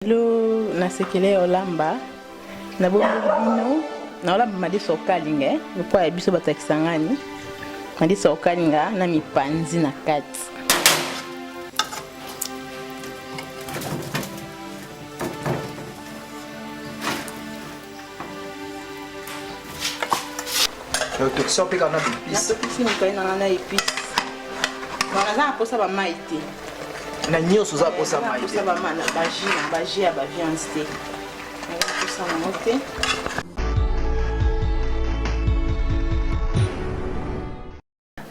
Lelo na sekele ya olamba nabombeli bino na olamba madesu ya kokalinga eh, lokola ya biso bato ya Kisangani, madesu ya kokalinga na mipanzi na kati. Otokisi mpe kaka na baepice. Natokisi mokali na ngai na epice. Naza na mposa ba mai te. Na nyonso oza mposa mai te. Mposa ba mai na ba jus na ba jus ya ba viande te. Naza mposa nango te.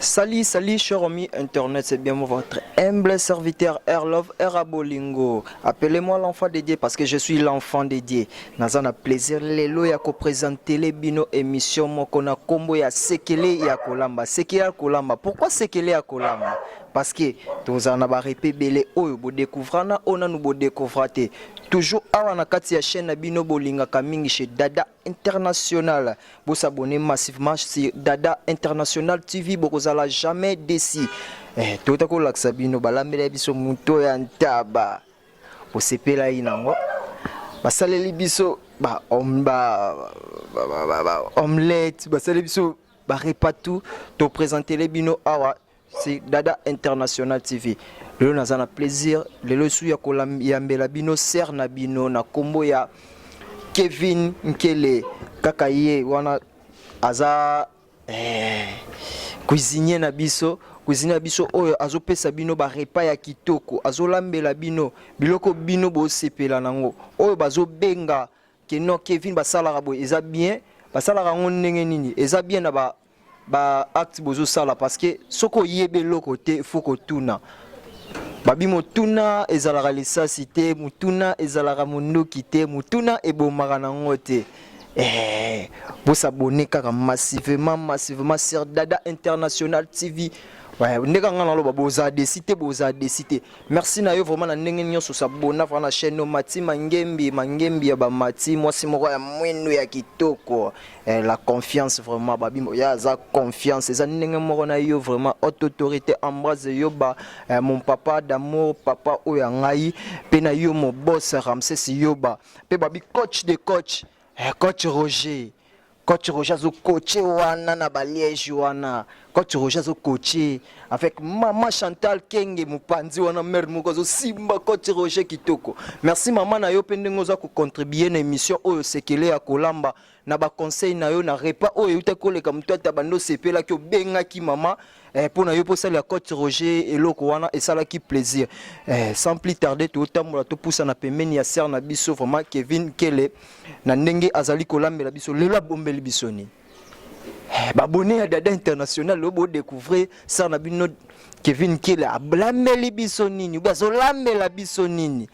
Salut, salut, cher ami internet, c'est bien moi, votre humble serviteur Airlove Erabolingo. Appelez-moi l'enfant de Dieu parce que je suis l'enfant de Dieu. Naza na plaisir lelo ya ko présenter les bino émission moko na kombo ya sekele ya kolamba. Sekele ya kolamba. Pourquoi sekele ya kolamba? Parce que tozala na ba repas ebele oyo bo découvra na oyo nanu bo découvra te. Toujours awa na kati ya chaîne na bino bolingaka mingi chez Dada International. Bo s'abonner massivement sur Dada International TV bokozala jamais déçu. Eh, tota kolakisa bino balambela biso moto ya ntaba. Bosepelaki nango. Basaleli biso ba ba ba, ba, ba omelette, basaleli biso ba repas tout. To présenter bino awa c'est Dada International TV. Lelo naza na plaisir, lelo su ya koyambela bino ser na bino na kombo ya Kevin Nkele kaka ye wana aza eh, cuisinier na biso cuisinier na biso oyo azopesa bino ba repas ya kitoko, azolambela bino biloko bino bosepela nango oyo bazobenga ke non Kevin basalaka boye eza bien, basalaka yango ndenge nini eza bien na ba ba acte bozosala parce que soki oyebi eloko te faut kotuna babi motuna ezalaka lisasi te motuna ezalaka mondoki te motuna ebomaka nango te eh, bosabone kaka massivement massivement sur Dada International TV. Ouais, ndenge nga naloba boza desi te boza desi te merci na yo vraiment na ndenge nyonso sabona vraiment na chaîne Mati Mangembi Mangembi ya ba Mati mwasi moko ya mwindu ya kitoko eh, la confiance vraiment babimbo ya aza confiance eza ndenge moko na yo vraiment haute autorité Ambroise Yoba eh, mon papa d'amour papa oyo ya ngai pe na yo mon boss Ramsès Yoba pe babi coach de coach eh, coach Roger coach Roger azo coacher wana na ba Liège wana coach Roger azo coacher avec maman Chantal Kenge mopanzi wana mère moko azo simba coach Roger kitoko merci maman na yo pe ndenge oza ko contribuer na émission oyo sekele ya kolamba na ba conseil na yo na repas oyo eutaki koleka moto ata bando osepelaki obengaki mama eh, mpo na yo mpo osalela coach Roger eloko wana esalaki plaisir eh, sans plus tarder totambola topusana pembeni ya sœur na biso vraiment Kevin Kele na ndenge azali kolambela biso lelo abombeli biso nini eh, babone ya Dada International lelo bodécouvrir sœur na bino Kevin Kele ablambeli biso nini obi azolambela biso nini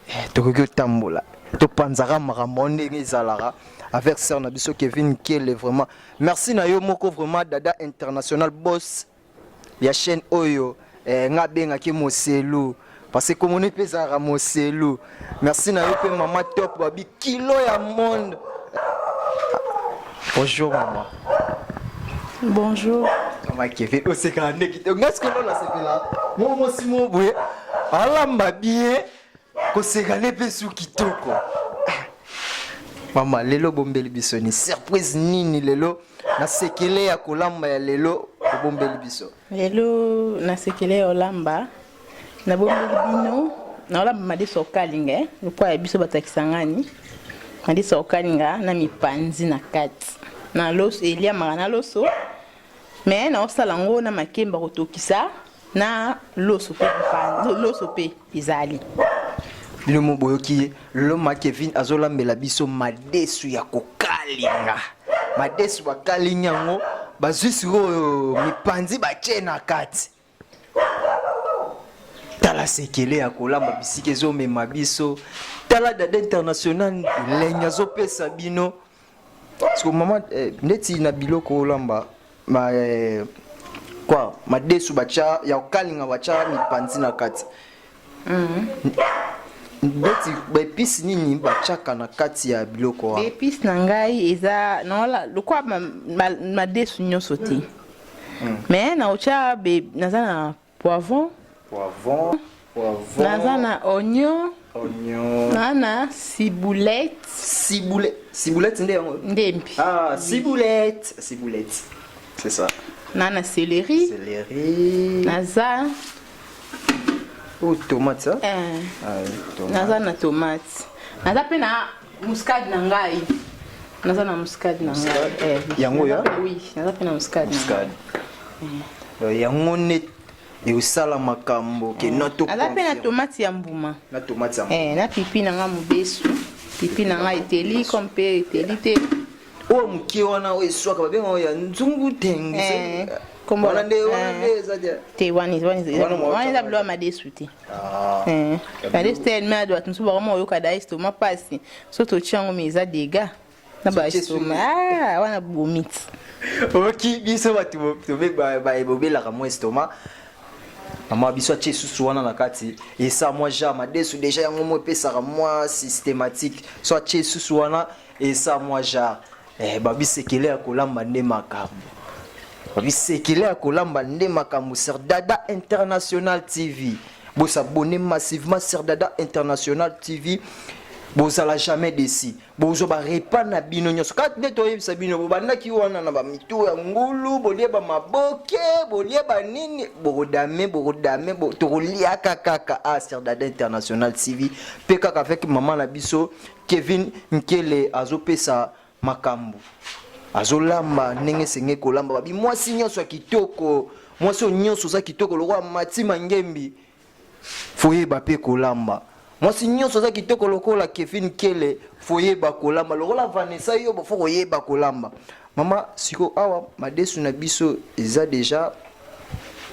eh, tokoki otambola topanzaka makambo ndenge ezalaka avec sœur na biso Kevin Kele vraiment merci na yo moko vraiment Dada International boss ya chaîne oyo eh, nga abengaki Moselu parce que komoni mpe ezalaka Moselu merci na yo mpe mama top babi kilo ya monde. Bonjour maman. Bonjour. Mama Kevin, osekaka nde kitoko. Nga sikoyo nasepela mwa mwasi moko boye alamba bien koseka nde mpe su kitoko. Mama, lelo bombeli biso ni surprise nini lelo na sekele ya kolamba ya lelo obombeli biso? Lelo na sekele ya olamba nabombeli bino na olamba madesu ya kokalinga eh, lokola ya biso bato ya Kisangani madesu ya kokalinga na mipanzi na kati na loso eliamaka na loso mais naosala yango na makemba kotokisa na loso pe loso pe ezali. Bino mo boyoki ye lelo ma Kevin azolambela biso madesu ya kokalinga. Madesu bakalingi yango bazwi sikoyo mipanzi batie na kati. Tala sekele ya kolamba bisika ezomema biso. Tala Dada International elengi azopesa bino. Siko mama eh, ndeti na biloko olamba ma eh, quoi madesu bacha ya kokalinga bacha mipanzi na kati ndeti baepisi nini bachaka na kati ya biloko wana? Baepisi na ngai eza naola lokola madesu nyonso te mais naotya naza na poivron, poivron, naza na oignon. Oignon. Naa na ciboulette. Ciboulette. Ciboulette nde yango. Ndembi. Ah, ciboulette. Ciboulette. C'est ça. Naa na céleri. Céleri. Naza. Oh, tomate ça? Eh. Ah, tomate. Naza na tomate. Naza pe na muscade na ngai. Naza na muscade na ngai. Eh. Yango ya? Oui, naza pe na muscade. Muscade. Eh. Yango ne ekosala makambo ke no to aza mpe na tomate ya mbuma na tomate ya mbuma eh, na pipi na nga mobesu pipi na nga eteli comme mpe eteli te oyo moke wana oyo eswaka babenga ya nzungu tenge eh, wana nde wana nde eh. eza te te wana eza biloko ya madesu te ah. Madesu te elme ado bato mosusu bakoma oyoka da estomac mpasi so totia yango mais eza dégâts na ba estomac ah, wana bomiti oki biso bato bobelaka mwa estomac mama biso atie susu wana na kati esa mwa ja madesu deja yango mo epesaka mwa systématique so atie susu wana esa mwa genre eh, babisekele ya kolamba nde makambo babisekele ya kolamba nde makambo sur Dada International TV. Bosabonner massivement sur Dada International TV, bozala jamais déçu. Bozwa barepas na bino nyonso kaka nde toyebisa bino. Bobandaki wana na bamitu ya ngulu, bolie bamaboke, bolie banini, bokodame bokodame, tokoliaka kaka a sur Dada International TV mpe kaka avec mama na biso Kevin Nkele. Azopesa makambo, azolamba ndenge esenge kolamba. Babi mwasi nyonso ya kitoko, mwasi oyo nyonso oza kitoko lokola Mati Mangembi, foyeba mpe kolamba. Mwasi nyonso aza kitoko lokola Kevin Kele, foyeba kolamba. Lokola Vanessa Yobo, fo koyeba kolamba. Mama, siko awa madesu na biso eza deja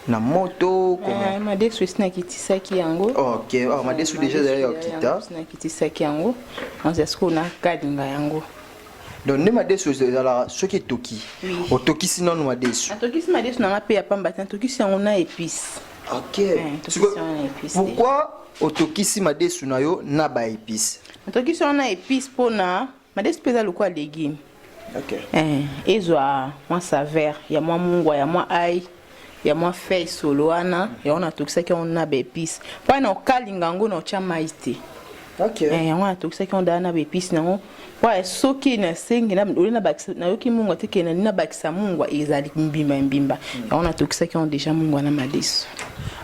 na moto? Comment? Madesu esi nakitisaki yango. Ok, ah, madesu deja ezali ya kokita. Esi nakitisaki yango, naza sikoyo nakalinga yango. Donc nde madesu ezalaka soki etoki, otokisi nanu madesu? Natokisi madesu nanga mpe ya pamba te, natokisi yango na épice. Ok, pourquoi otokisi madesu na yo na baépice? Natokisi yango na épice mpona madesu mpe eza lokola légume. Ezwa mwa saveur ya mwa mungwa, ya mwa ail, ya mwa feuille solo wana. Yango natokisaki yango na baépice mpo na okalinga yango na otya mai te. Yango natokisaki yango daa na baépice nango mpo soki nasengi nayoki mungwa te ke nali nabakisa mungwa, ezali mbimba mbimba. Yango natokisaki yango déjà mungwa na madesu.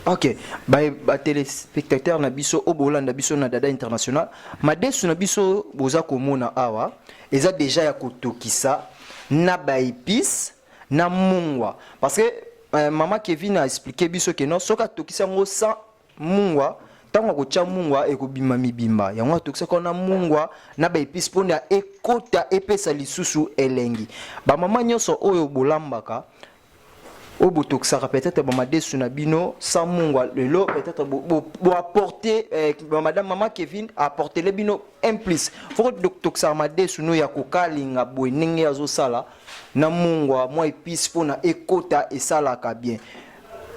Ok, batéléspectateur na biso oyo bolanda biso na Dada International, madesu na biso boza komona awa eza déjà ya kotokisa na baépice na mungwa, parce que mama Kevin a expliqué biso ke non, soki atokisi yango sans mungwa, ntango akotya mungwa ekobima mibimba. Yango atokisaka na mungwa na baépice mpona ekota epesa lisusu elengi. Bamama nyonso oyo bolambaka, oyo botokisaka peut-être bamadesu na bino sans mungwa, lelo peut-être boapporte madame mama Kevin apportele bino un plus. Foko tokisaka madesu no ya kokalinga boye ndenge azosala na mungwa, mwa épice mpona ekota esalaka bien.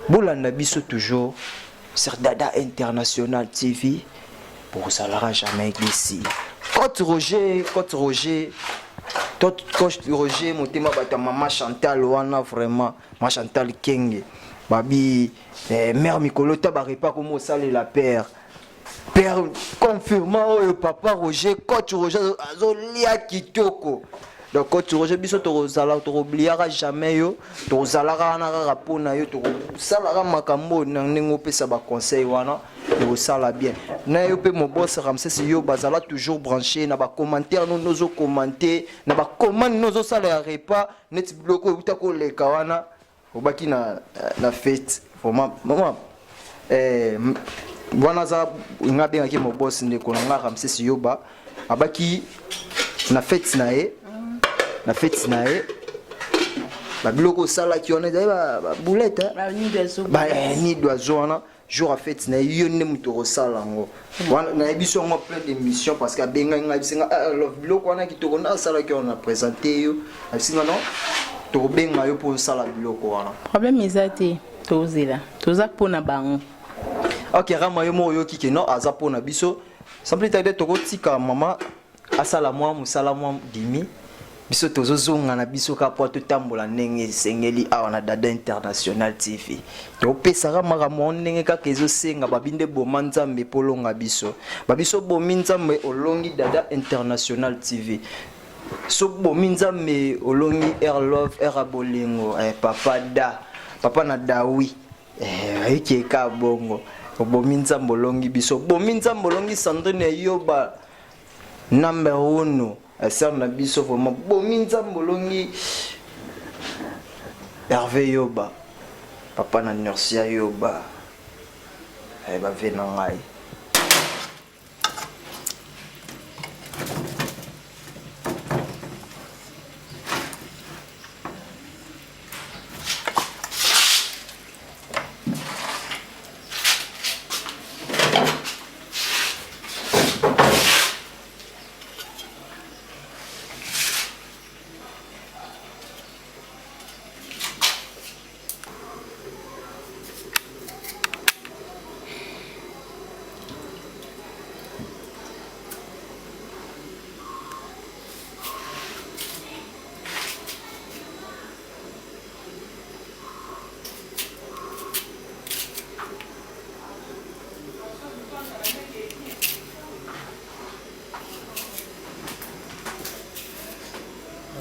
Bolanda biso toujours sur Dada International TV, bozalaka jamais déçu. Cote Roger, Cote Roger, Coach Roger motema bato ya mama Chantal wana, vraiment mama Chantal Kenge babi mare mikolo ta barepas komo osalela père père confirmant oyo papa Roger, coach Roger azolia kitoko. Donc coach Roger, biso tokozala, tokobliaka jamais yo, tokozalaka wana kaka mpona yo, tokosalaka makambo na ndenge opesa baconseil wana, ekosala bien na yo. Mpe mobos Ramses yo bazala toujours branché na bacommentaire no nozocommenter na bacommande nozosala ya repas neti biloko euta koleka wana obaki na fête. Vraiment mama wana aza nga abengaki mobos, ndeko na nga Ramses Yoba abaki na fête na ye, na fête na ye babiloko osalaki wana ezali baboulette, nid d'oiseau wana. Jour ya fête na ye, yo nde moto okosala yango wana. Nayebi so yango plein d'émission parce que abengaki ngai bisinga love biloko wana kitoko nde asalaki wana na présente yo abisinga non, tokobenga yo mpo osala biloko wana. Problème eza te, tozela, toza mpona bango. Ok, Rama, yo moko oyoki ke non, aza mpona biso. Sans plus tarder, tokotika mama asala mwa mosala mwa dimi. Biso tozozonga na biso kaka mpo totambola ndenge esengeli awa na Dada International TV. Topesaka makambo yango ndenge kaka ezosenga babi nde boma Nzambe mpo olonga biso. Babi so bomi Nzambe olongi Dada International TV. So bomi Nzambe olongi Air Love, Air Bolingo, eh, papa da, papa na Dawi. Eh, ayiki eka bongo. Obomi Nzambe olongi biso. Bomi Nzambe olongi Sandrine Yoba. Number uno. Sœur na biso vraiment bomi Nzambe olongi Hervé Yoba. Papa na Nursia Yoba. Eh, bave na ngai.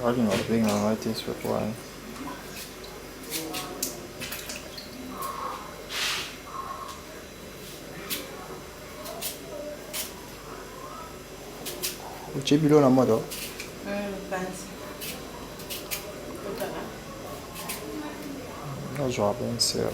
Alinga kobenga ngai te soki wana. Otie bilo na moto? Nazwa bensero.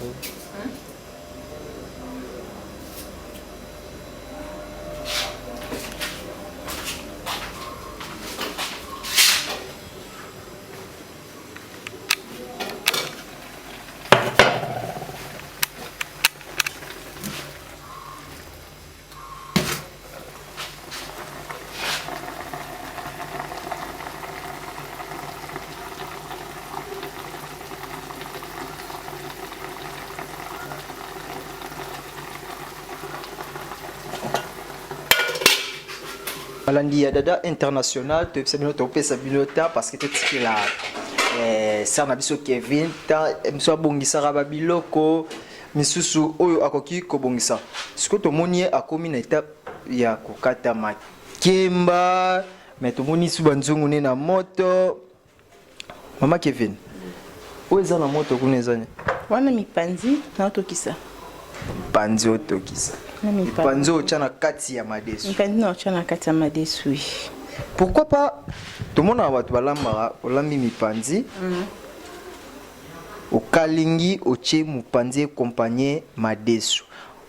Balandi ya Dada International, toyebisa bino topesa bino ta parce que totikela eh, sœur na biso Kevin ta biso abongisaka ba biloko misusu oyo akoki kobongisa. Sikoyo tomoni ye akomi na etape ya kokata makemba, mais tomoni su banzungu ne na moto. Mama Kevin, oyo eza na moto kuna eza nini? Wana mipanzi naotokisa. Mipanzi otokisa. Na mipanzi. Mipanzi oyo otya na kati ya madesu. Mipanzi na otya na kati ya madesu. Pourquoi pas tomonaka bato balambaka olambi mipanzi okalingi otie mopanzi accompagné madesu.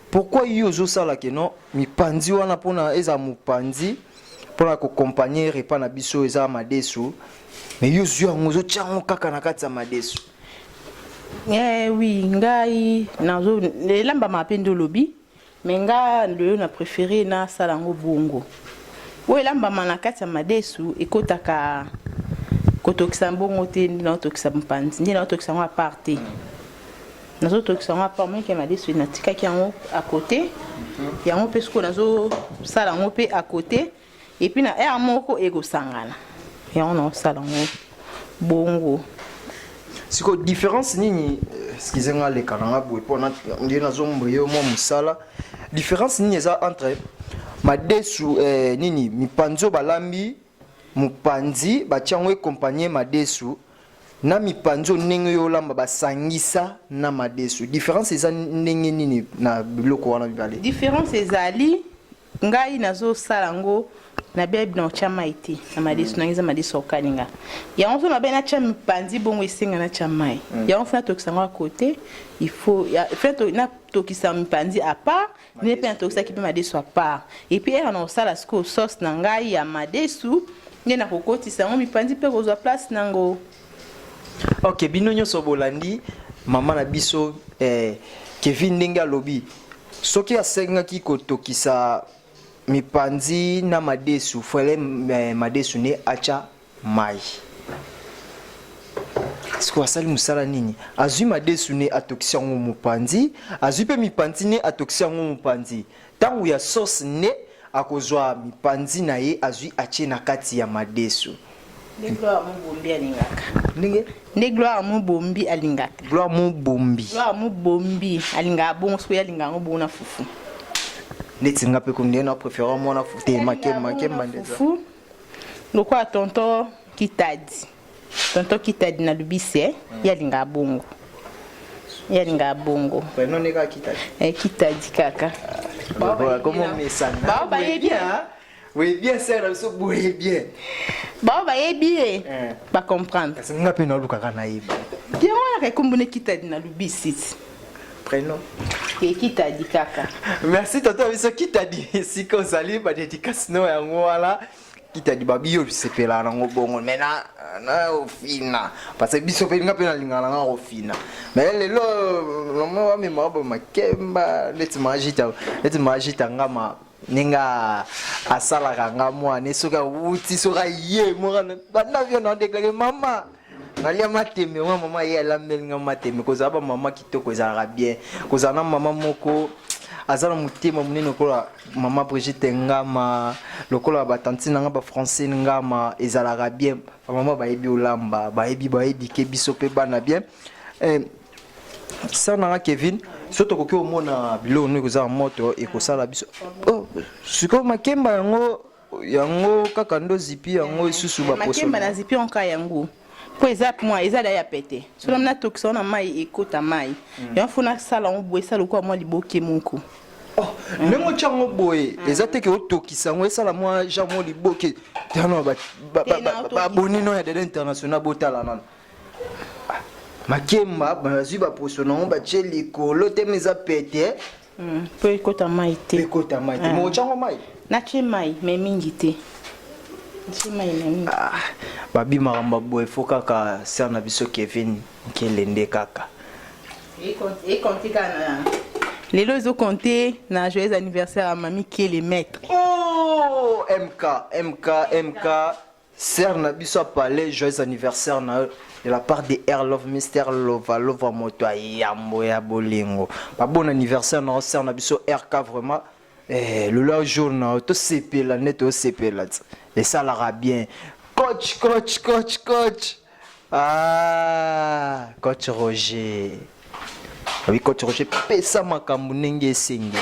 Pourquoi yo ozosala ke non mipanzi wana mpona ezala mopanzi mpona koaccompagner repas na biso eza madesu, mais yo ozwi yango ozotia yango kaka na kati ya madesu? Eh oui, ngai nazo elambama mpe nde olobi, mais nga lelo na préféré nasala yango bongo. Oyo elambama na kati ya madesu ekotaka kotokisa bongo te, nde naotokisa mopanzi, nde naotokisa yango à part te. Nazotokisa yango à part, moke madesu natikaki yango à côté. Yango mpe sikoyo nazosala yango mpe à côté, et puis na heure moko ekosangana. Yango naosala yango bongo. Sikoyo différence nini, excusez nga leka na nga boye mpona nde nazomba yo mwa mosala, différence nini eza entre madesu nini mipanzi oyo balambi mopanzi batia yango accompagné madesu na mipanzi oyo ndenge yo olamba basangisa na madesu, différence eza ndenge nini na biloko wana mibale? Différence ezali, ngai nazosala yango na bebi na otya mai te na madesu nange, eza madesu okalinga yango. So nabe natya mipanzi bongo, esenga natya mai yango, fo natokisa yango à côté. Il faut natokisa mipanzi à part, nde mpe natokisaki mpe madesu à part, et puis ere na kosala sikoyo sauce na ngai ya madesu, nde nakokotisa yango mipanzi mpe kozwa place nango. Ok, bino nyonso bolandi mama na biso Kevin ndenge alobi, soki asengaki kotokisa mipanzi na madesu, fele madesu ne atya mai. Sikoyo asali mosala nini? Azwi madesu ne atokisi yango mopanzi, azwi mpe mipanzi ne atokisi yango mopanzi. Ntango ya sauce nde akozwa mipanzi na ye, azwi atie na kati ya madesu. Nde Gloire Mubombi alingaka. Ndenge? Nde Gloire Mubombi alingaka. Gloire Mubombi. Gloire Mubombi alingaka bongo soki alingaka yango bongo na fufu. Neti nga pe ko ndenge na préféré mwana fufu te makemba makemba nde fufu. Lokola tonton Kitadi. Tonton Kitadi na Lubisi eh, ye alingaka bongo. Ye alingaka bongo. Prénom ne kaka Kitadi. Eh, Kitadi kaka. Comment mesana? Bao bayebi. Oui, bien sœur na biso boye bien. Bao bayebi ye. Eh. Ba comprendre. Kasi nga pe nalukaka nayeba. Yango wana kaka ekombo ne Kitadi na Lubisi. Prénom. Ke Kitadi kaka. Merci tonton biso Kitadi esika ozali ba dédicace no yango wana. Kitadi babi yo sepela nango bongo mais na na ofina parce que biso pe nga pe nalingaka nanga kofina mais lelo lomo bamemaka bo makemba neti majita neti majita nga ma ndenge asalaka nga mwana soki awuti soki aye mwana banda vio na deklare mama nalia mateme mwa mama ye alambeli nga mateme kozala ba mama kitoko ezalaka bien kozala na mama moko aza na motema monene lokola mama Brigitte Ngama lokola batanti na nga ba Francine Ngama ezalaka bien bamama bayebi olamba bayebi baedike biso mpe bana bien eh, sœur na nga Kevin so tokoki omona biloko nini kozala moto ekosala biso oh, sikoyo makemba yango yango kaka ndo zipi yango lisusu baposo makemba na zipi onka yango mpo eza mwa eza da ya pete so nami natokisa ngo na mai ekota mai yango fo nasala yango boye esala lokola mwa liboke moko oh, ndenge otya yango boye eza te ke otokisa yango esala mwa genre mwa liboke tano baboni no ya dada international botala nano makemba bazwi baposo na yango batye likolo te ma eza pete mpo ekota mai te ekota mai te mo otyango mai natye mai me mingi te natye mai me mingi ah, babi makambo boye fo kaka ser na biso Kevin Nkele nde kaka ekonte kaka na lelo ezokonte na joyeux anniversaire ya mami Kele maître. Oh, MK MK MK Sœur na biso a parlé joyeux anniversaire na de la part de Air Love Mister Lova Lova moto ya yambo ya bolingo. Ba bon anniversaire na sœur na biso RK vraiment eh lelo jour na to sepela nde to sepela esalaka bien. Coach coach coach coach ah coach Roger. Oui coach Roger pesa makambo ndenge esengeli.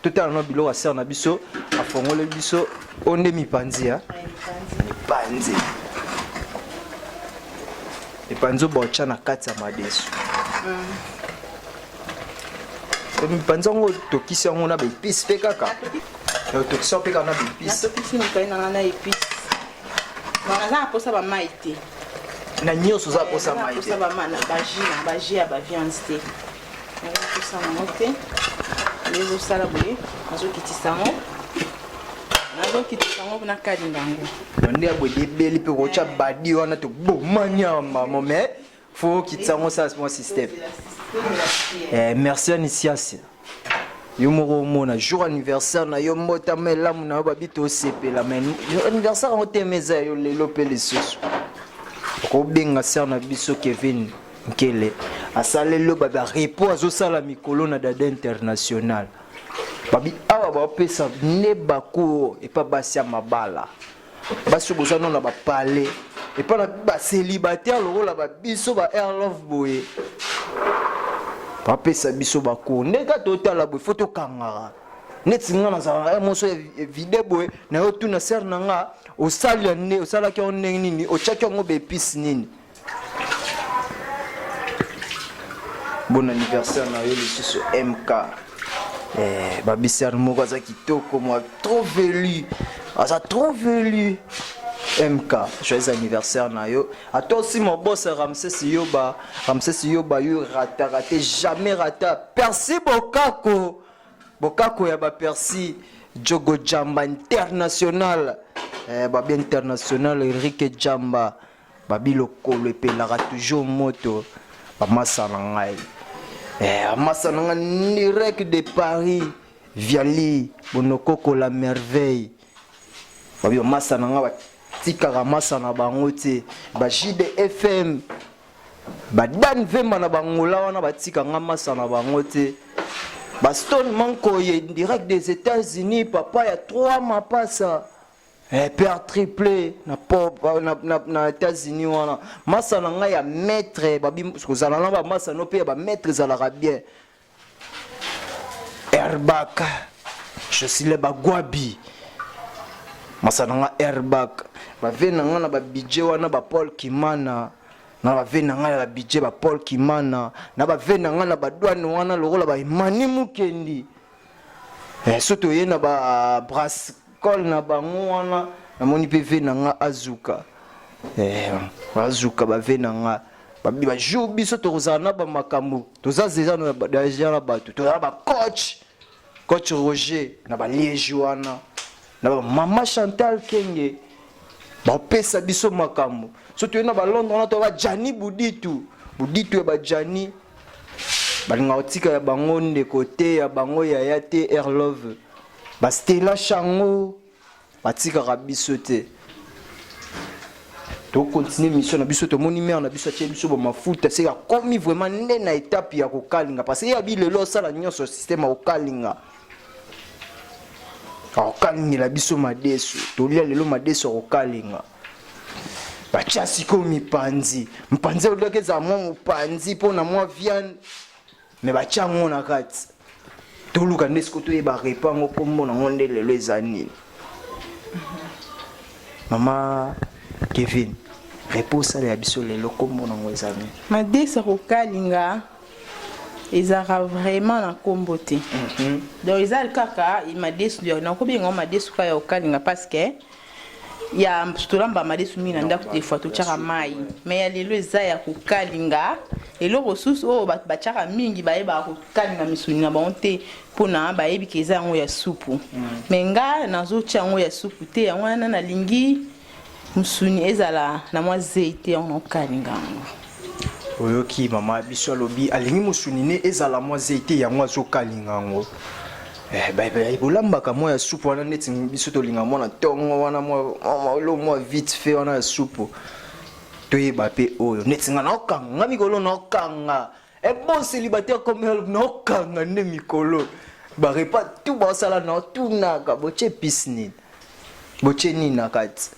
Totala no biloko ya sœur na biso afongoleli biso oyo nde mipanzi ya mipanzi mipanzi oyo baotya na kati ya madesu mipanzi yango tokisi yango na baepice mpe kaka tokisi yango mpe kaka na baepice natokisi mipanzi na nga na epice naza na mposa bamai te na nyonso oza mposa mai te baji baji ya baviande te naza mposa nango te ezosala boye nazokitisa yango nazokitisa yango nakalinga yango nde ya boye ebeli mpe kotya badi wana tobomani awa mama mais fo okitisa yango osala mwa système eh, merci anisiasi yo moko omona jour anniversaire na yo mbotama elamu na yo babi tosepela mais anniversaire yango te eza yo lelo mpe lisusu okobenga sœur na biso Kevin Nkele asaleli yo babi repos azosala mikolo na dada international babi awa baopesa nde bacour epa basi ya mabala basi oyo boza no na bapale epa na bacélibataire lokola babiso ba air love boye bapesa biso bacour nde kaka totala boye fo tokangaka neti nga nazalaka moso ya vide boye na yo tuna sere na nga osali ya nde osalaki yango ndenge nini otyaki yango baepice nini bon anniversaire na yo lisusu mk eh, babisere moko aza kitoko mwa trop velu aza trop velu mk joyeux anniversaire na yo ata osi mobose ramses yoba ramses yoba yo rata rate jamais rata persi bokako bokako ya bapersi jogo jamba international eh, babi international erike jamba babi lokolo epelaka toujours moto bamasa na ngai eh, bamasa na ngai direct de Paris Viali Bonokoko la merveille babi bamasa na ngai batikaka masa na bango te ba JDFM badan vemba na bangola wana batika nga masa na bango te bastone mankoye direct des États-Unis papa ya trois mapasa. Eh, père triplé na pop na, na, na États-Unis wana masa na ngai ya maître babi kozala na ba masa no pe ya ba maître ezalaka bien Airbag je suis le bagwabi masa na nga airbag bave na nga na ba budget wana ba Paul Kimana na bave na ngai na ba budget ba Paul Kimana na bave na ngai na ba douane wana lokola ba Emani Mukendi eh, so toye na ba brascole na bango wana namoni mpe ve na nga azuka eh, azuka bave na nga babi bajour biso tokozala na bamakambo toza deja na bato tozala bacoach coach roger na baliege wana na bamama chantal kenge bapesa biso makambo so toye na balondre wana toba jani buditu buditu ya bajani balingaka kotika ya bango ndeko te ya bango yaya te airlove bastela shango batikaka biso te tokontinue mission na biso tomoni mare na biso atie biso bamafuta seke akomi vraiment nde na etape ya kokalinga parce que ye abi lelo osala nyonso systeme ya kokalinga akokalingela biso madesu tolia lelo madesu akokalinga batya sikoyo mipanzi mipanzi oliaki ezala mwa mopanzi mpo na mwa viande me batya yango na kati toluka nde sikoyo toyeba repas yango nkombo nango nde lelo eza nini mama kevin repas osalela biso lelo nkombo nango eza nini madesa kokalinga ezalaka vraiment na nkombo te mhm. donc eza kaka madesu nakobenga yango madesu kaka ya kokalinga parce que ya tolamba madesu mingi na ndako des fois totyaka mai mais ya lelo eza ya kokalinga eloko susu oyo bato batyaka mingi bayebaka kokalinga misuni na bango te mpona bayebi ke eza yango ya supu mais nga nazotya yango ya supu te yango wana nalingi mosuni ezala na mwa zei te yango nakokalinga yango oyoki mama biso alobi alingi mosuni ne ezala mwa zei te yango azokalinga yango Eh, bolambaka mwa ya supu wana neti biso tolinga mwa na ntongo wana mwa mwa vite fait wana ya supu toyeba mpe oyo neti nga naokanga nga mikolo naokanga un bon célibataire comme naokanga nde mikolo barepas tout baosala naotunaka botie pise nini botie nini na kati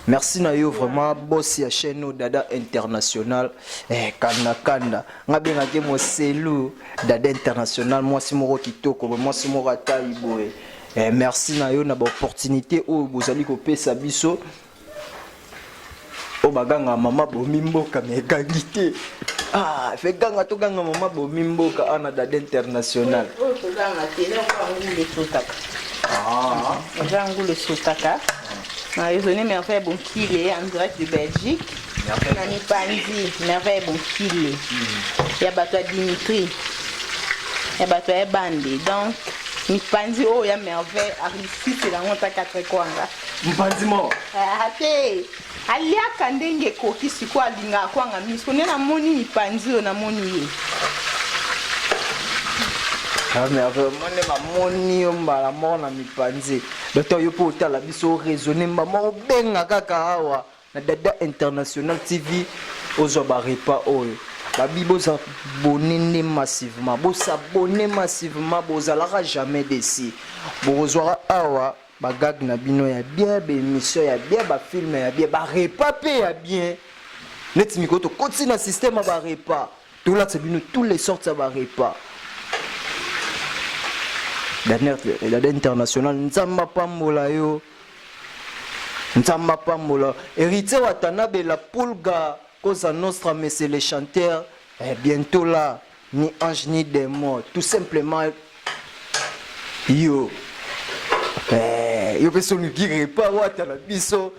merci na yo vraiment boss ya chaîne oyo dada international eh, kanda kanda nga bengaki moselu dada international mwasi moko kitoko mwasi moko atai boye eh, merci na yo na baopportunité oyo bozali kopesa biso oyo baganga mama bomi mboka me egangi te ah, fe ganga toganga mama bomi mboka ana dada international oyo toganga te eloko ngulu esotaka ah. eza ngulu esotaka na raisonne merveille bonkile en direct de belgique na mipanzi merveille bonkile hmm. ya bato ya dimitri ya bato ya ebande donc mipanzi oyo ya merveille arisisela yango ata 4 kwanga mpanzi moko ah, te Aliaka ndenge ekoki sikoyo alingaka kwanga mingi sikoyo nde namoni mipanzi oyo namoni ye. Ah, merveille nde bamoni yo mbala moko na mipanzi docteur yo mpo otala biso oraisonne mba moko obenga kaka awa na dada international tv ozwa barepas oyo babi bozabone nde massivement bosabone massivement bozalaka jamais desi bokozwaka awa Ba gag na bino ya bien, ba emission ya bien, ba film ya bien, ba repas pe ya bien. Neti mikolo tokoti na système ya ba repas. Tolatisa bino tous les sortes ya ba repas. Dada international Nzambe apambola yo. Nzambe apambola. Héritier Watanabe la Pulga Cosa Nostra monsieur le chanteur eh, bientôt là ni ange ni démon tout simplement yo eh, yo mpe soluki repas wata na biso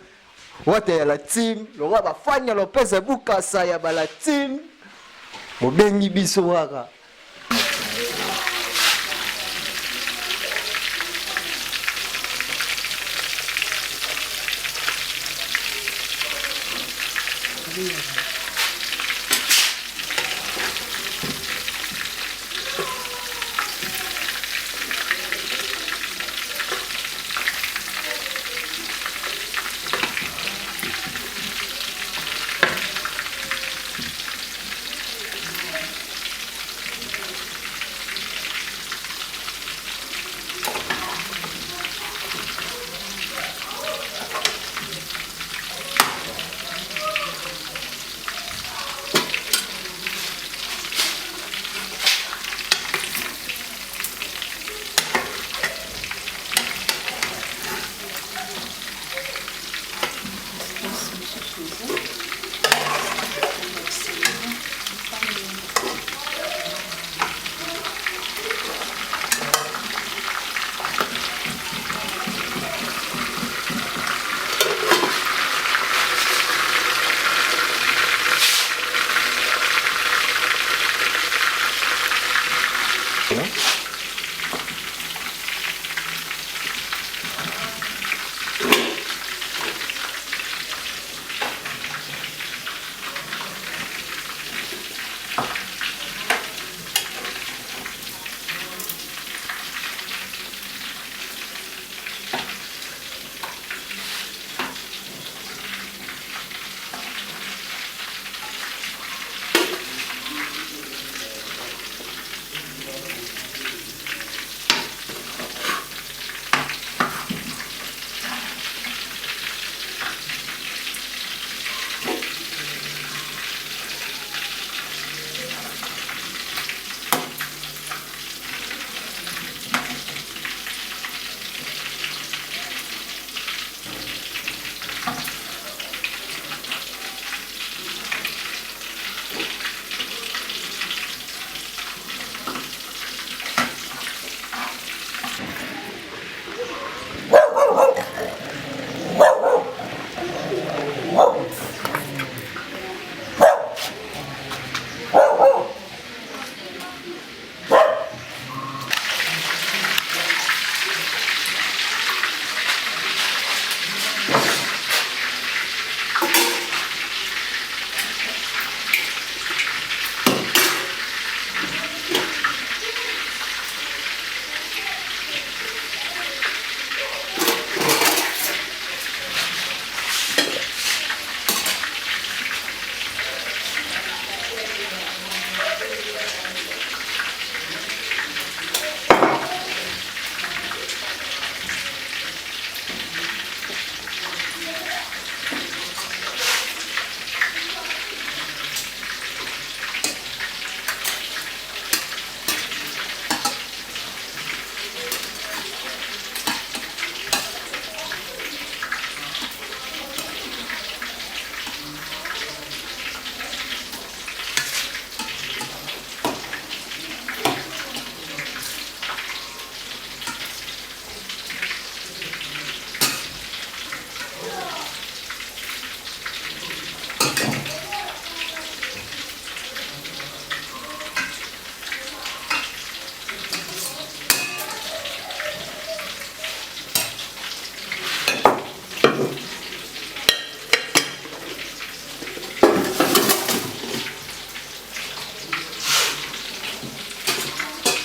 wata ya la team lokola bafani ya lopez bukasa ya bala team bobengi biso kaka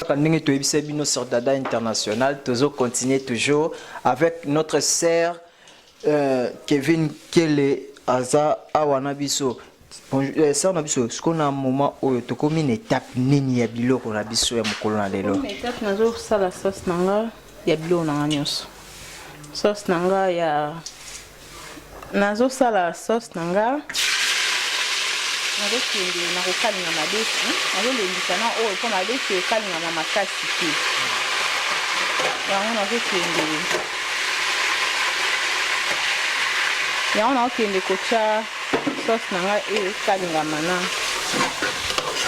Kaka ndenge toyebisa bino sur Dada International, tozo continuer toujours avec notre sœur euh, Kevin Kele aza awa na biso. Bonjour, euh, sœur na biso, sikoyo na moment oyo tokomi na étape nini ya biloko na biso ya mokolo na lelo? Na étape nazosala sauce na nga ya biloko na nga nyonso. Sauce na nga ya nazosala sauce na nga nazokende na kokalinga madesu nazolembisa na oyo mpo madesu ekalingama makasi te yango nazokende yango nakokende kotya sauce na ngai ekalingama na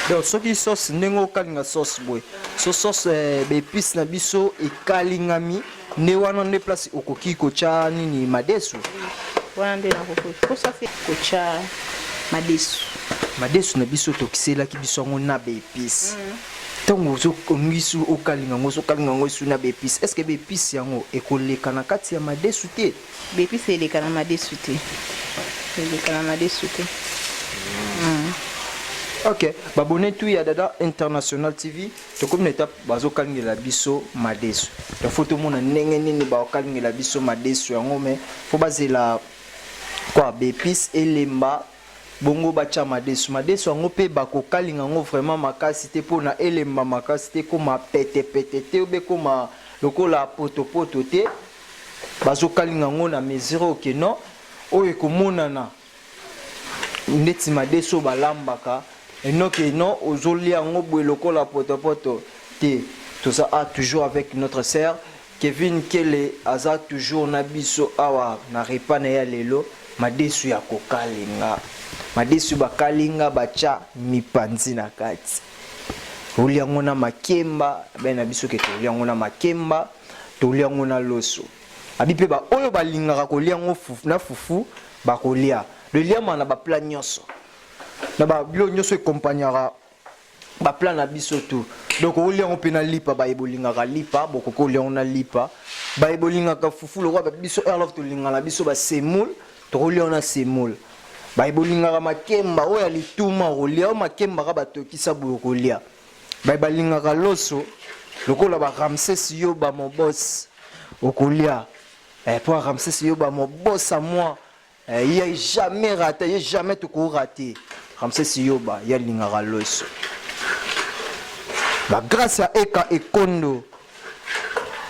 donc soki sauce ndenge okalinga sauce boye so sauce eh, baepice na biso ekalingami Nde wana nde place okoki kotya nini madesu? Wana nde nakoki posa kotya madesu. Madesu na biso tokiselaki biso yango na ba epices. Ntango olingi su okalinga yango, ozokalinga yango esu na ba epices, est ce que ba epices yango ekoleka na kati ya madesu te? Ba epices eleka na madesu te. Eleka na madesu te. Ok, ba abonnes tout ya Dada International TV. Tokomi na etape bazokalingela biso madesu donc faut tomona ndenge nini bakokalingela biso madesu yango mais faut bazela quoi ba epices elemba bongo batya madesu madesu yango mpe bakokalinga yango vraiment makasi te mpona elemba makasi te ekoma petepete te obe ekoma lokola potopoto te bazokalinga yango na mesure oyo ke non oyo ekomonana Ndeti madesu oyo balambaka enoke non ozolia yango boye lokola potopoto te toza a toujours avec notre sœur Kevin Kele aza toujours na biso awa na repas na ye ya lelo madesu ya kokalinga madesu bakalinga batya mipanzi na kati olia yango na makemba bene na biso ke tolia yango na makemba tolia yango na loso Abi pe ba oyo balingaka kolia yango na fufu bakolia. Donc eliamaka na ba plat nyonso. Na ba biloko nyonso accompagnaka ba plat na biso tout. Donc okolia yango pe na lipa baye bolingaka lipa bokoki kolia yango na lipa. Baye bolingaka fufu lokola ba biso Airlove tolingaka na biso ba semoule tokolia yango na semoule. Baye bolingaka makemba oyo ya lituma okolia oyo makemba kaka batokisa boye okolia. Baye balingaka loso lokola ba Ramses Yoba mon boss okolia eh, po Ramses Yoba mon boss à moi eh, ye jamais raté ye jamais toko raté Ramses Yoba ye alingaka loso ba grâce ya Eka Ekondo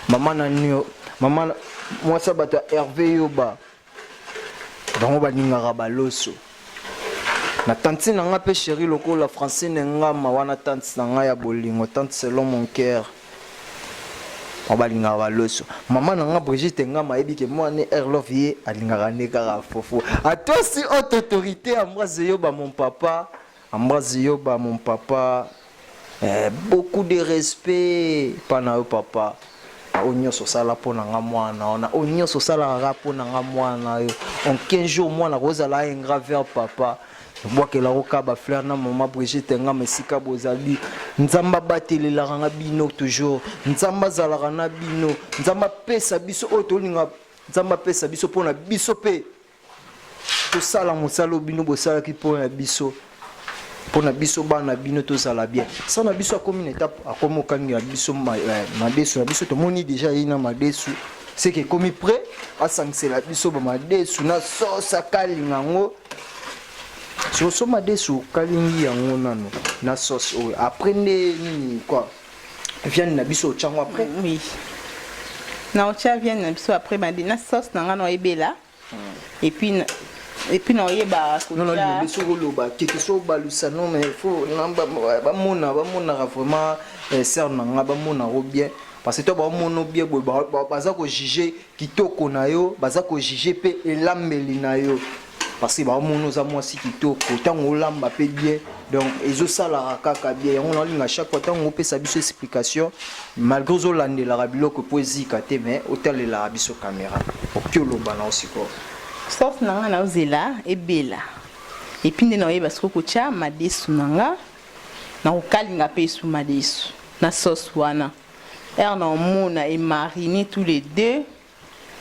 mama na nio mama mwasi ya bato ya Hervé Yoba bango balingaka baloso na tantine na nga mpe chéri lokola Francine Ngama wana tante na nga ya bolingo tante selon mon cœur bango balingaka baloso mama na nga Brigitte Ngama ayebi ke mwana Airlove ye alingaka nde kaka fufu atosi haute autorité Ambroise Yoba mon papa Ambroise Yoba mon papa eh, beaucoup de respect pa na yo papa na oyo nyonso osala mpo na nga mwana wana oyo nyonso osalaka kaka mpo na nga mwana yo en 15 jours mwana kozala ingrat vers papa bwakela koka ba fleur na mama Brigitte ngama esika bozali nzambe abatelelaka nga bino toujours nzambe azalaka na bino nzambe apesa biso oyo tolinga nzambe apesa biso mpo na biso mpe tosala mosala oyo bino bosalaki mpo na biso mpo na biso bana bino tozala bien sa na biso akomi na etape akomi okangela biso eh, madesu na biso tomoni deja ye na madesu seke ekomi près asangisela biso bamadesu na sauce akalinga yango soso madesu okalingi yango nano na sauce oyo après nde nini quoi viande na biso otyango après oui na otya viande na biso après na sauce na ngai na oyebela Et puis et puis na oyeba non non limbe soki oloba keke so obalusa non mais faut bamona bamonaka vraiment eh, sœur na nga bamonaka bien parce que to baomona bien boye baza kojuge kitoko na yo baza kojuge mpe elambeli na yo parce que baomona oza mwasi kitoko ntango olamba mpe bien donc ezosalaka kaka bien yango naolinga chaque fois ntango opesa biso explication malgré ozolandelaka biloko mpo ezika te mais otalelaka biso caméra oki oloba na yo sikoyo. Sauce na nga naozela ebela, et puis nde naoyeba sikoyo kotya madesu na nga na kokalinga mpe esu madesu na sauce wana. Ere na omona emarine tous les deux,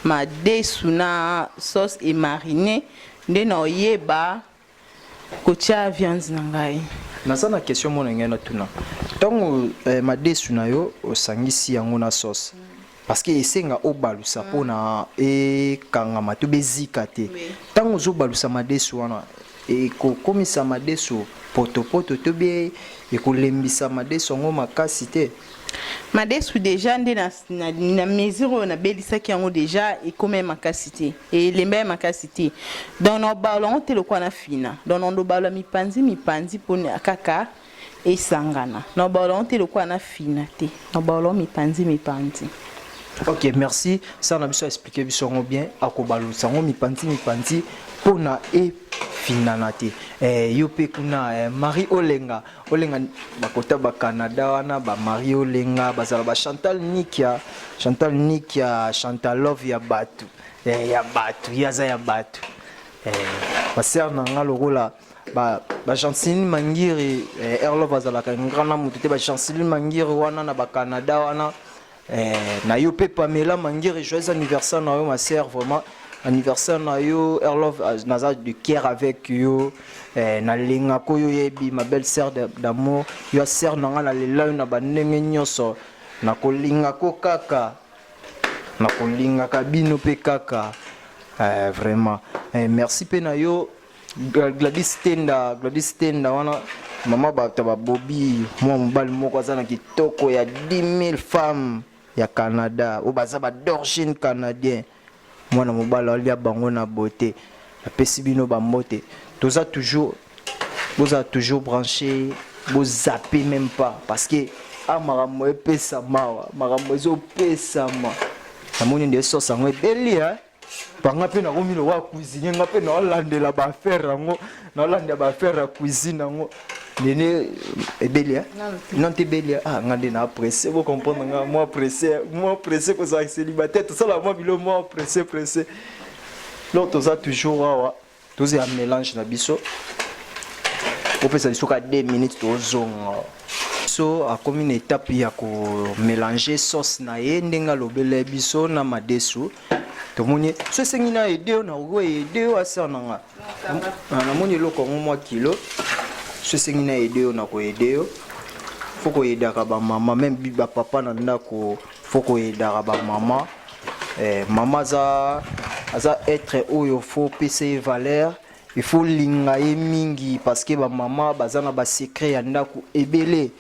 madesu na sauce emarine, nde naoyeba kotia viande na ngai. Naza na question mona ngai natuna. Ntango madesu na yo osangisi yango na sauce, parce que esenga obalusa mpona ekangama to bezika te. Ntango ozobalusa madesu wana, ekokomisa madesu potopoto to be ekolembisa madesu yango makasi te? Madesu déjà nde na mesure oyo nabelisaki yango déjà ekómi ya makasi te, elemba ya makasi te. Donc na obalola yango te lokola na fina. Donc na obalola mipanzi mipanzi mpona kaka esangana. Na obalola yango te lokola na fina te, na obalola yango mipanzi mipanzi. Ok, merci. Sœur na biso expliquer biso yango bien, akobalusa yango mipanzi mipanzi mpona efinana te. Yo mpe kuna Marie Olenga, Olenga bakota ba Canada wana, ba Marie Olenga bazala ba Chantal Nikia, Chantal Nikia, Chantal Love ya bato, ya bato, ye aza ya bato. Ba sœur na nga lokola ba Chanceline Mangiri, Airlove azalaka grand na motu te, ba Chanceline Mangiri wana na ba Canada wana. Na yo mpe Pamela Mangiri, joyeux anniversaire na yo ma sœur, vraiment anniversaire na yo. Airlove naza de cœur avec yo, nalingaka oyo oyebi, ma belle sœur d'amour. Yo sœur na nga, nalela yo na bandenge nyonso, nakolingako kaka, nakolingaka bino mpe kaka, vraiment. Merci mpe na yo Gladys Tenda, Gladys Tenda wana mama bato babobi mwa mobali moko aza na kitoko ya 10 000 femmes ya Canada oyo baza ba d'origine canadien. Mwana mobali alia bango na beauté. Napesi bino bambote. Toza toujours, bozala toujours branché, bozappe même pas, parce que a makambo epesama awa, makambo ezopesama. Namoni nde sauce yango ebeli, hein? Banga mpe nakomi lokola cuisinier, nga mpe naolandela baaffaire yango, naolandela baaffaire ya cuisine yango. Nene ebeli, hein? Non te ebeli. Ah, nga nde na pressé, bo comprendre nga, moi pressé, moi pressé kozala célibataire, tosala mwa bilo moi pressé pressé. Donc toza toujours awa, tozela mélange na biso, opesa biso ka 2 minutes, tozonga. So akomi na étape ya komélange sauce na ye ndenge alobela biso na madesu. Tomoni so esengi na ede oyo, nakoki ede oyo asere na nga. Namoni eloko yango mwa kilo. So esengi na ede oyo, nakoede yo. Faut koyedaka bamama, même bapapa na ndako, faut koyedaka bamama. Mama aza être oyo faut pesa ye valeur, il faut linga ye mingi, parce que bamama baza na basecret ya ndako ebele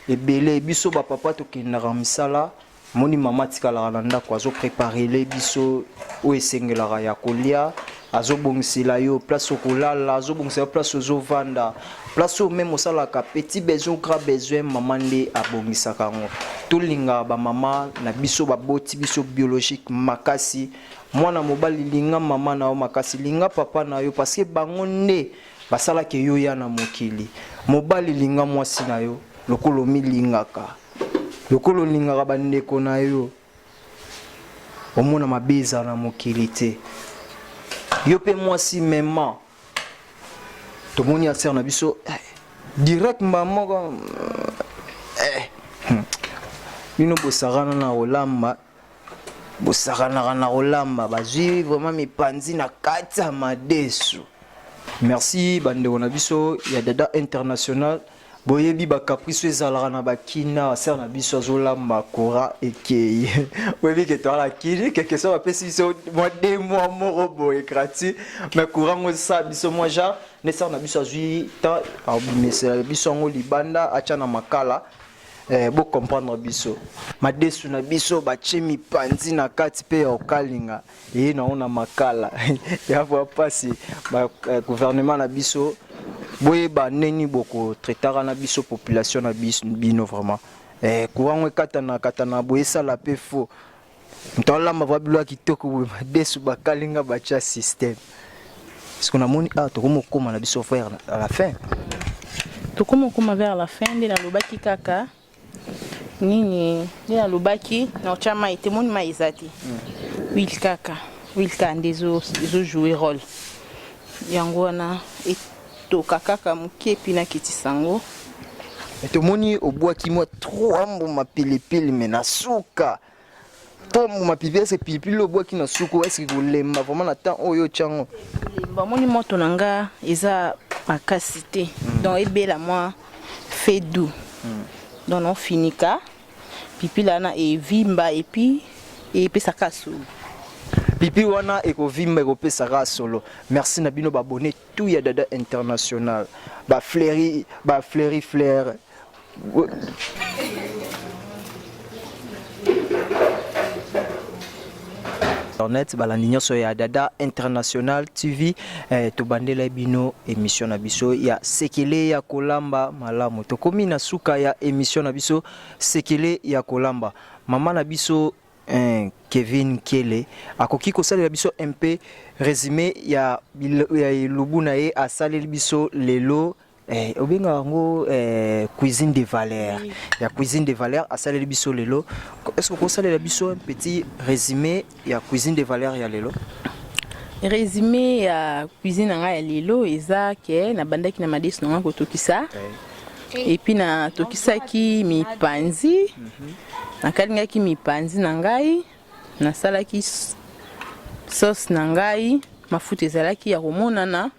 ebele. Biso bapapa tokendaka misala, moni mama atikalaka na ndako, azopreparele biso oyo esengelaka ya kolia, azobongisela yo place okolala, azobongisela yo place ozovanda, place oyo même osalaka petit besoin, grand besoin, mama nde abongisaka yango. Tolingaka bamama na biso, baboti biso biologique makasi. Mwana mobali, linga mama na yo makasi, linga papa na yo, parce que bango nde basalaki yo ya na mokili. Mobali, linga mwasi na yo lokola omilingaka, lokola olingaka bandeko na yo. Omona mabe ezala na mokili te. Yo mpe mwasi, mema. Tomoni asere na biso direct mba moko. Bino bosakana na kolamba, bosakanaka na kolamba, bazwi vraiment mipanzi na kati ya madesu. Merci bandeko na biso ya Dada International. Boyebi bacaprice ezalaka na bakina. Sœur na biso azolamba, courant ekei. Boyebi ke toala kini quelque soit, bapesi biso mwa 2 mois moko boye gratuit, mais courant ngo esala biso mwa genre nde. Sœur na biso azwi temps, abimisela biso yango libanda, atya na makala. Bocomprendre biso, madesu na biso batie mipanzi na kati mpe ya kokalinga eye nango na makala ya mwa mpasi. Gouvernement na biso, boyeba ndeni bokotraitaka na biso population na bino vraiment. Courant ngo ekatana katana boye, esala mpe faux. Moto alamba va bilo ya kitoko boye, madesu bakalinga, batia système. Parce que namoni ah, tokomi okóma na biso vers à la fin. Tokomi okóma vers la fin. Nde nalobaki kaka nini, nde nalobaki na otya mai te. Moni mai eza te, huile kaka. Huile kaka nde ezo ezo jouer role. Yango wana etoka kaka moke puis nakitisa yango. Mais tomoni obwaki mwa trois mbuma pilipili mais na suka trois mbuma pilipili est-ce que pilipili obwaki na suka est-ce que kolemba vraiment na temps oyo otya yango? Kolemba omoni moto na nga eza makasi te donc ebela mwa feu doux. Donc naofinika Pilipili wana evimba et puis epesaka solo. Pilipili wana ekovimba ekopesaka solo. Merci na bino ba abonné tout ya Dada International. Ba fleuri, ba fleuri fleur. Internet balandi nyonso ya Dada International TV eh, tobandela bino emission na biso ya sekele ya kolamba malamu. Tokomi na suka ya emission na biso Sekele ya kolamba. Mama na biso eh, Kevin Kiele akoki kosalela biso un peu resume ya, ya elubu na ye asaleli biso lelo eh, obengaka yango eh, cuisine de valeur oui. Ya cuisine de valeur asaleli biso lelo. Est-ce que okosalela biso un petit résumé ya cuisine de valeur ya lelo? Résumé ya cuisine na ngai ya lelo eza ke nabandaki na madesu na ngai kotokisa hey. Et puis natokisaki mipanzi, nakalingaki mipanzi na ngai, nasalaki sauce na ngai, mafuta ezalaki ya komonana.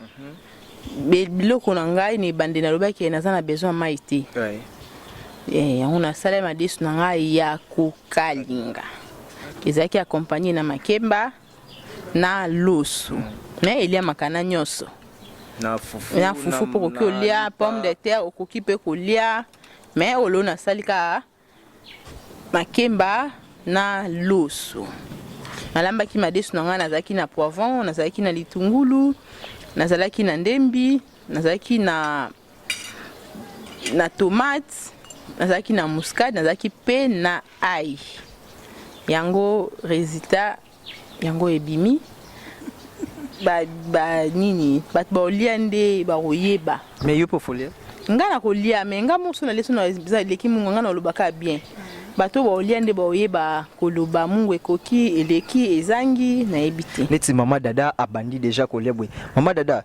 Biloko na ngai na ebandeli nalobaki naza na besoin ya mai te. Yango nasalaki madesu na ngai ya kokalinga, ezalaki accompagné na makemba na loso, mais eliamaka na nyonso na fufu, na fufu mpo okoki olia pomme de terre, okoki mpe kolia, mais olo nasali kaka makemba na loso. Nalambaki madesu na ngai, nazalaki na poivron, nazalaki na litungulu, nazalaki na ndembi, nazalaki na na tomate, nazalaki na muscade, nazalaki mpe na ail. Yango resultat yango ebimi ba, ba nini bato baolia nde bakoyeba. Mais yo mpe ofolia? Nga nakolia, mais nga moso nalie so eza eleki mungu, nga nalobaka bien. Bato baolia nde baoyeba koloba mungu ekoki, eleki, ezangi, nayebi te. Neti mama Dada abandi deja kolia boye. Mama Dada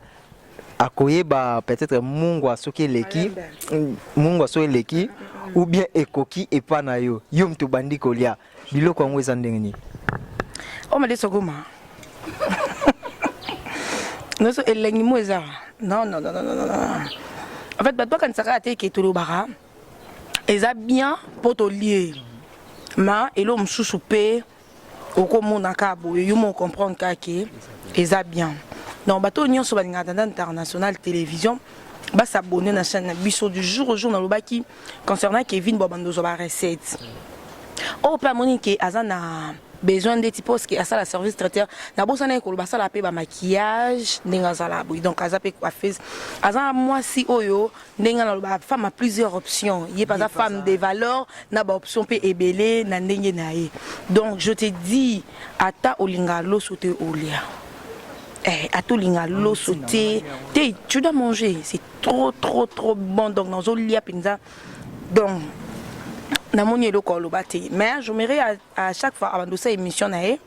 akoyeba peut-être mungwa soki eleki, mungwa soki eleki ou bien ekoki epa na yo. Yo moto obandi kolia biloko yango eza ndenge nini? O madesu okoma nyonso elengi mo eza non non non non non non. En fait bato bakanisaka te ke tolobaka eza bien mpo tolie, ma eloko mosusu mpe okomona kaka boye, yo mo comprendre kaka ke eza bien. Donc bato oyo nyonso balingaka Dada International Télévision basabonne na chaîne na biso du jour au jour. Nalobaki concernant Kevin, bo bando ozwa ba recette oyo mpe amoni ke aza na besoin ndeti parce que asala service traiteur. Nabosana ye koloba asala mpe bamaquillage ndenge azala boye. Donc aza mpe coiffeuse, aza mwasi oyo ndenge naloba femme a plusieurs options. Ye mpe aza femme de valeur na baoption mpe ebele na ndenge na ye. Donc je te dis, ata olingaka loso te, olia. Eh, ata olingaka loso te te, tu dois manger, c'est trop trop trop bon. Donc nazolia mpenza, donc namoni eloko aloba te, mais j'aimerais à chaque fois abanda osala émission na ye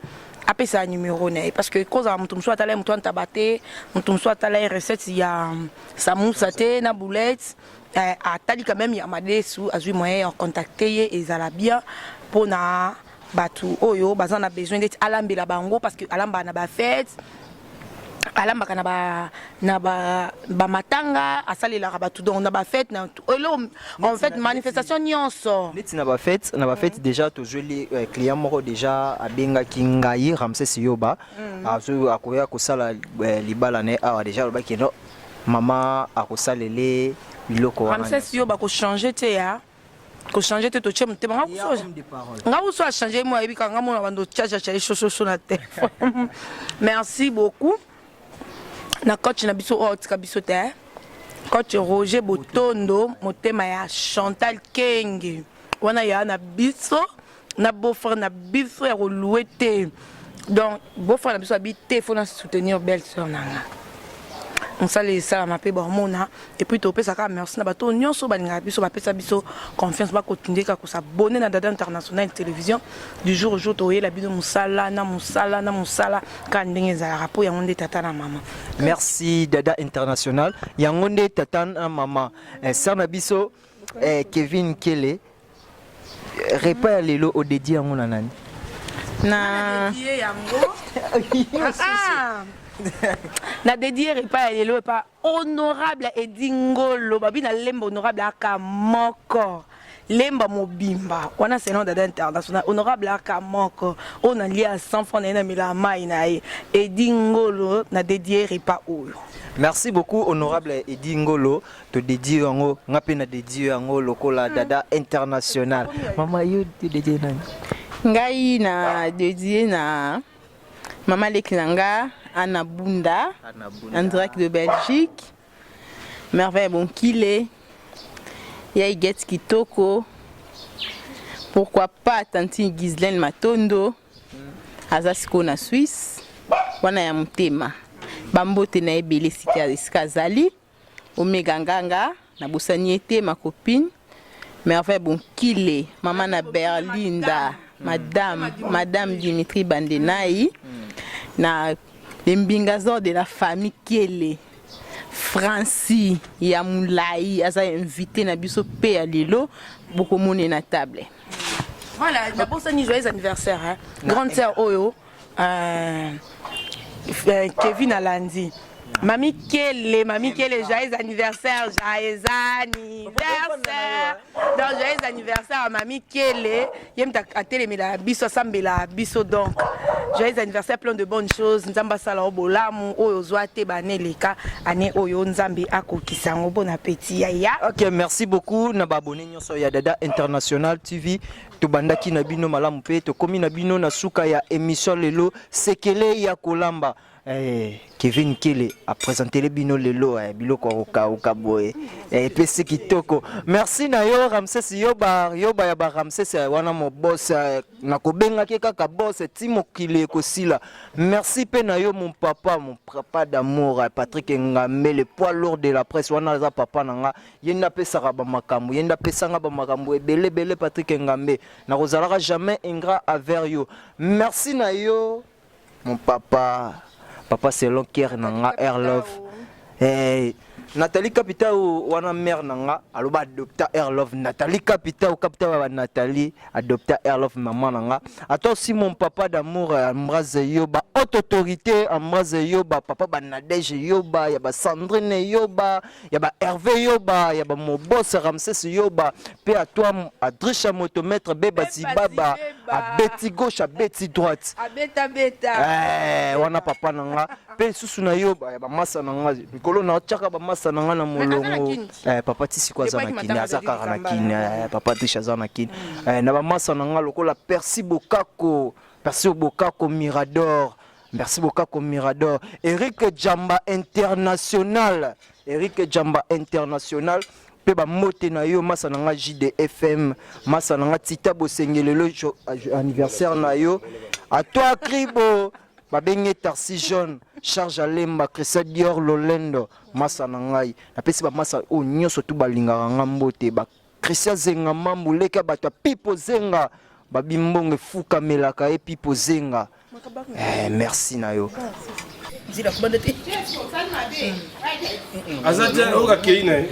apesa numéro na ye, parce que kozala moto mosusu atala ye moto antaba te, moto mosusu atala ye recette ya samusa te na boulette, eh, atali quand même ya madesu, azwi moyen ya contacter ye, ezala bien mpona bato oyo baza na besoin ndeti alambela bango, parce que alambaka na bafete, alambaka na ba na ba bamatanga, asalelaka bato, donc na bafete na eloko, en fait manifestation nyonso. Neti na bafete, na bafete déjà tozweli eh, client moko déjà abengaki ngai, Ramses Yoba, azo akoya kosala eh, libala na ye awa. Déjà alobaki no mama akosalele biloko wana. Ramses Yoba kochange te, ya kochange te, totie motema. Nga kuso achange mo ayebi kaka nga mona bando chachacha esososo na telefone. Merci beaucoup na coach na biso oyo otika biso te, coach Roger Botondo, motema ya Chantal Kenge wana ya na biso na beau-frère na biso ya kolouer te. Donc beau-frère na biso abi te, faut na soutenir belle sœur na nga. Mosala esalama mpe baomona. Et puis topesa kaka merci na bato nyonso balingaka biso, bapesa biso confiance, bakotinde kaka kosabone na Dada International Télévision. Du jour au jour toyela bino mosala na mosala na mosala kaka ndenge ezalaka, mpo yango nde tata na mama. Merci Dada International, yango nde tata na mama. Eh, sœur na biso eh, Kevin Kele, repas ya lelo odédier yango na nani? Na yango na dédié repas ya lelo epa honorable Edi Ngolo. Babi na lemba honorable aka moko lemba mobimba wana selon Dada International. Honorable aka moko oyo nalia 100 francs na ye, na mela mai na ye. Edi Ngolo, na dédié repas oyo. Merci beaucoup, honorable Edi Ngolo. Todédier yango, nga mpe na dédier yango lokola Dada International. Mama, yo dédier nani? Ngai na dédié na mama leki na nga Anna Bunda, en direct de Belgique, Merveille Bonkile, ya Iget Kitoko, pourquoi pas tantine Ghislaine Matondo, aza sikoyo na Suisse wana ya motema. Bambote na ebele esika esika azali. Omega Nganga, nabosani ye te, ma copine Merveille Bonkile, mama na Berlinda, madame Dimitri Bandenai, na les Mbingazor de la famille Kele, Franci ya Mulai aza invité na biso pe ya lelo, bokomone na table. Voilà, nabosani joyeux anniversaire, hein. Grande sœur oyo Kevin alandi. Mami Kele, Mami Kele, joyeux anniversaire, joyeux anniversaire. Donc joyeux anniversaire à Mami Kele. Yem ta atelemela biso, asambela biso. Donc joyeux anniversaire, plein de bonnes choses. Nzamba sala bolamu oyo zwa te bane leka ane oyo Nzambe akokisa yango. Bon appétit yaya. Ok, merci beaucoup na ba abonné nyonso ya Dada International TV. Tobandaki na bino malamu mpe tokomi na bino na suka ya émission lelo, sekele ya kolamba. Eh, Kevin Kele apresentele bino lelo eh, biloko ya kokauka boye eh, epesi kitoko. Merci na yo Ramses Yoba, Yoba ya ba Ramses eh, wana mo boss eh, nakobengaki kaka boss ti mokili ekosila. Merci mpe na yo mon papa d'amour eh, Patrick Ngambe, le poids lourd de la presse. Wana aza papa na nga, ye nde apesaka bamakambo, ye nde apesanga bamakambo ebele ebele. Patrick Ngambe, nakozalaka jamais ingrat envers yo. Merci na yo mon papa, papa selon cœur na nga Air Love. Eh, Nathalie Capital wana mère na nga aloba adopta Air Love. Nathalie Capital, Capital ba Nathalie adopta Air Love, maman na nga. Attends aussi mon papa d'amour Ambroise Yoba, haute autorité Ambroise Yoba, papa ba Nadège Yoba, ya ba Sandrine Yoba, ya ba Hervé Yoba, ya ba Mobos Ramsès Yoba, pe à toi Adrisha Motomètre Beba Zibaba, à Betty gauche, à Betty droite. Abeta beta. Eh, wana papa na nga pe susu na yo ba masa na nga mikolo na tiaka ba masa na nga na molongo. Eh, papa Tisiko aza na Kini, aza kaka na Kini. Eh, papa Tisha aza na Kini. Eh, na ba masa na nga lokola Percy Bokako, Percy Bokako Mirador. Merci Bokako Mirador. Eric Jamba International. Eric Jamba International. Pe ba mote na yo masa na nga JDFM, masa na nga Tita Bosengelelo, anniversaire na yo. À toi Kribo, babenge Tarsi Jaune, Charge Alemba, Christian Dior Lolendo, masa na ngai. Napesi ba masa oyo nyonso tu balingaka nga mbote, ba Christian Zenga Mambu leka bato ya Pipo Zenga, babi mbongo efukamelaka ye Pipo Zenga. Eh, merci na yo. Aza te oyo akei na ye.